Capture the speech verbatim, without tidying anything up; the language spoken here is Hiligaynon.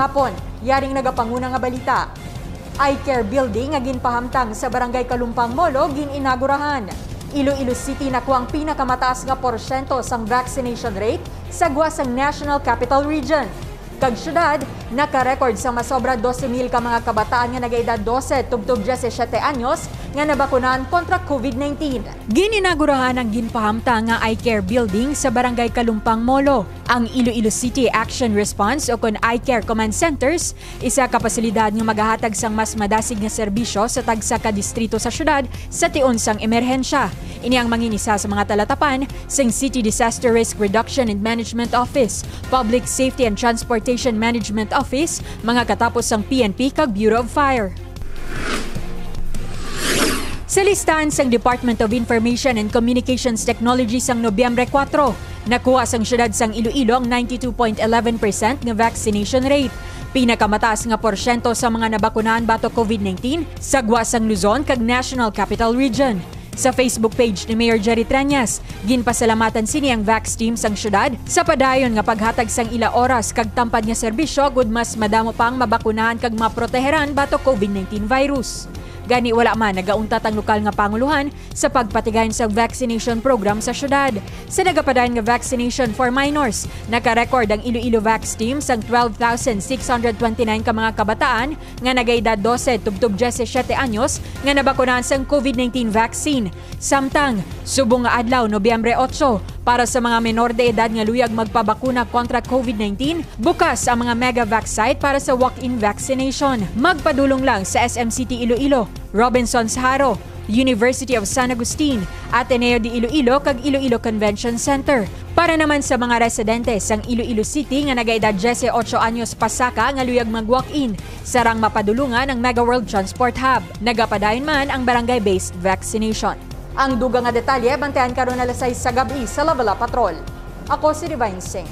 Hapon, yaring nagapanguna nga balita. Eye Care Building nga ginpahamtang sa Barangay Kalumpang, Molo, gin-inagurahan. Iloilo City nakuha ang pinakamataas nga porsyento sang vaccination rate sa gwa sang National Capital Region. Kag syudad, naka-record sa masobra dose mil ka mga kabataan nga nagaedad dose tubtob diyesisiyete anyos nga nabakunahan kontra COVID nineteen. Gin-inagurahan ang ginpahamtang nga Eye Care Building sa Barangay Kalumpang, Molo. Ang Iloilo City Action Response o kon Eye Care Command Centers, isa ka pasilidad nga magahatag sang mas madasig nga serbisyo sa tagsa ka distrito sa syudad sa tion sang emerhensya. Ini ang mangin isa sa mga talatapan sang City Disaster Risk Reduction and Management Office, Public Safety and Transportation Management Office, mga katapos sang P N P kag Bureau of Fire. Sa listahan sang Department of Information and Communications Technology sang Nobyembre kuwatro, nakuha sang siyudad sang Iloilo ang ninety-two point eleven percent nga vaccination rate. Pinakamataas nga porsyento sa mga nabakunahan batok COVID nineteen sa gwa sang Luzon kag National Capital Region. Sa Facebook page ni Mayor Jerry Treñas, ginpasalamatan sini ang Vax Team sang siyudad sa padayon nga paghatag sang ila oras kag tampad nga serbisyo agud mas madamo pa ang mabakunahan kag maproteheran batok COVID nineteen virus. Gani, wala man nagauntat ang lokal nga panguluhan sa pagpatigayon sa vaccination program sa siyudad. Sa nagapadayon nga vaccination for minors, naka-record ang Iloilo Vax Team sang twelve thousand six hundred twenty-nine ka mga kabataan nga nagaedad dose tubtob diyesisiyete anyos nga nabakunahan sang COVID nineteen vaccine. Samtang, subong nga adlaw, Nobyembre otso, para sa mga menor de edad nga luyag magpabakuna kontra COVID nineteen, bukas ang mga Megavax site para sa walk-in vaccination. Magpadulong lang sa S M City Iloilo, Robinsons Jaro, University of San Agustin, Ateneo de Iloilo, kag Iloilo Convention Center. Para naman sa mga residente sang Iloilo City nga nagaedad diyesotso anyos pasaka nga luyag mag-walk-in, sarang mapadulungan ang Mega World Transport Hub. Nagapadayon man ang barangay-based vaccination. Ang dugang nga detalye, bantayan karon alas sais sa gab-i sa Level Up Patrol. Ako si Divine Singh.